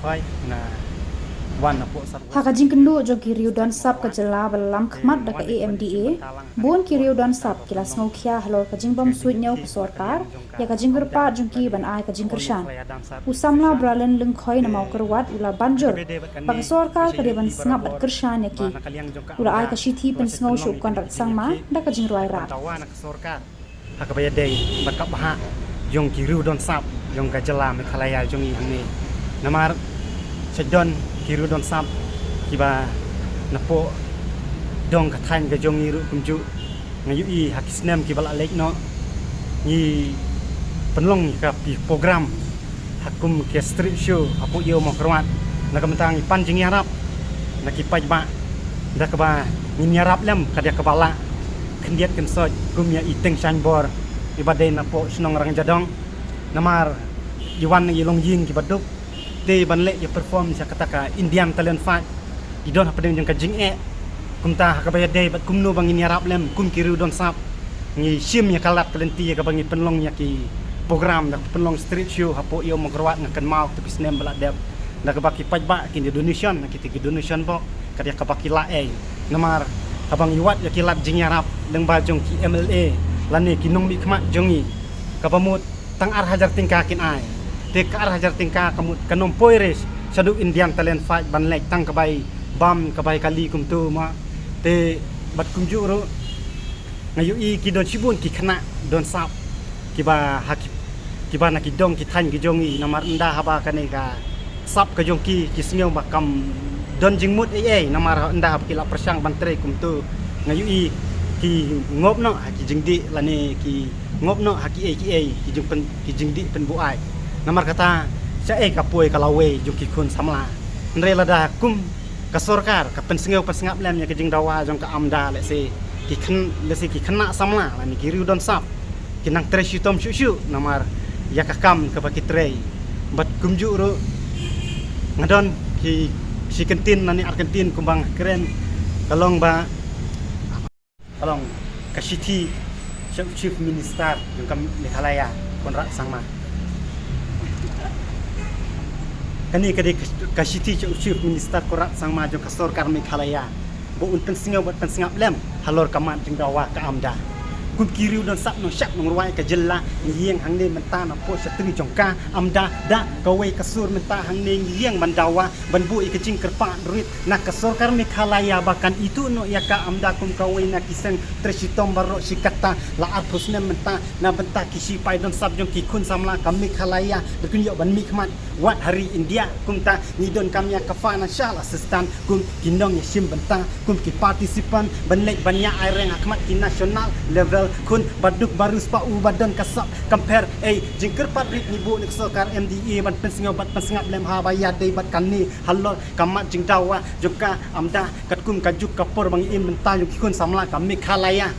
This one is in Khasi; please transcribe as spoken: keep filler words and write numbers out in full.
Hoi, nga wan na pok sar. Ha ka jingkynduh jong ki riew don sap ka jylla ba la lam khmat da ka A M D A, bun ki riew don sap ki la sngewkhia halor ka jingbym suidñiew ka sorkar ïa ka jingkyrpad jong ki ban ai ka jingkyrshan. U samla Bralin Lyngkhoi na Mawkyrwat u la ban jur ba ka sorkar ka dei ban sngap bad kyrshan ïa ki. U la ai ka shithi pynsngew sha u Conrad Sangma da ka jingrwai rap. Ha kaba ïadei bad ka bhah jong ki riew don sap jong ka jylla Meghalaya jong ngi hangne. Namar sha don ki riew don sap kiba na pok dong ka thaiñ ka jong ngi ruh kumjuh. Nga ïohi ha ki snem kiba la leit noh ngi pynlong ïa ka pi program ha kum ki street show hapoh ïew Mawkyrwat. Na ka bynta ngi pan jingïarap na ki paidbah da kaba ngin ïarap lem ka dei kaba lah khyndiat kynsoit kum ïa i Teng Shaiñbor iba dei na pok shnong Rangjadong. Namar i wan na i longïing kiba duk te ban leh ïa perform sha kata ka Indian Talent Fight. I don hapdeng jong ka jingeh. Kumta ha kaba ïadei bad kumno ba ngin ïarap lem kum ki riew don sap, ngi shim ïa ka lad ka lynti ïa kaba ngi pynlong ïa ki program da pynlong street show hapoh ïew Mawkyrwat. Nga kynmaw tu ki snem ba la dep da kaba ki paidbah kin ïa donation na kita ki donation box ka dei kaba ki la ei. Namar haba ngi wad ïa ki lad jingïarap lyngba jong ki M L A lane ki nongmihkhmat jong ngi, kaba mut tang ar hajar tyngka kin ai. Te ka ar hajar tyngka ka mut kan ym poi re shaduh Indian Talent Fight ban leh tang ka bai bam ka bai kali kumto ma. Te bad kumjuh ruh nga ïohi ki don shibun ki khynnah don sap kiba ha ki, kiba na ki dong ki thaiñ ki jong ngi. Namar ynda haba kane ka sap ka jong ki ki sngew ba kam don jingmut ei ei, namar ynda haba ki la pyrshang ban trei kumto nga ïohi ki ngop noh ha ki jingdih lane ki ngop noh ha ki ei ki ei ki jingpyn, ki jingdih pynbuaid. Namar kata sha ei ka poi ka lawei jong ki khun samla. Hynrei lada kum ka sorkar ka pynsngew pynsngap lem ïa ka jingdawa jong ka AMDA, lehse ki khyn, lehse ki khynnah samla lane ki riew don sap ki nang trei shitom shuh shuh namar ïa ka kam kaba ki trei. Bad kumjuh ruh nga don ki shi kyntien lane ar kyntien kumba nga kren, ka long ba ka long ka shithi sha u Chief Minister jong ka Meghalaya, Conrad Sangma. Kane ka dei ka, ka shithi sha u Chief Minister Conrad Sangma jong ka sorkar Meghalaya ba un pynsngew bad pynsngap lem halor ka mat jingdawa ka AMDA. Kum ki riew don sap nongshad nongrwai ka jylla ngi ïeng hangne mynta na pok shatri jong ka AMDA da kawei ka sur mynta hangne ngi ïeng ban dawa ban buh ïa ka jingkyrpad rit na ka sorkar Meghalaya ba kan ithuh noh ïa ka AMDA kum kawei na ki seng trei shitom baroh shi katta. La arphew snem mynta na bynta ki shipai don sap jong ki khun samla ka Meghalaya ba kin ïoh ban mihkhmat wat ha ri India. Kumta ngi donkam ïa ka financial assistance kum ki nongïashim bynta, kum ki participant ban leit ban ïa ai reng ha khmat ki national level. Khun ba duk ba riewspah u ba don ka sap kam pher ei. Jingkyrpad rit ngi buh na ka sorkar M D A ban pynsngew bad pynsngap lem haba ïadei bad kane halor ka mat jingdawa jong ka AMDA. Katkum ka juk ka por ba ngi im mynta jong ki khun samla ka Meghalaya,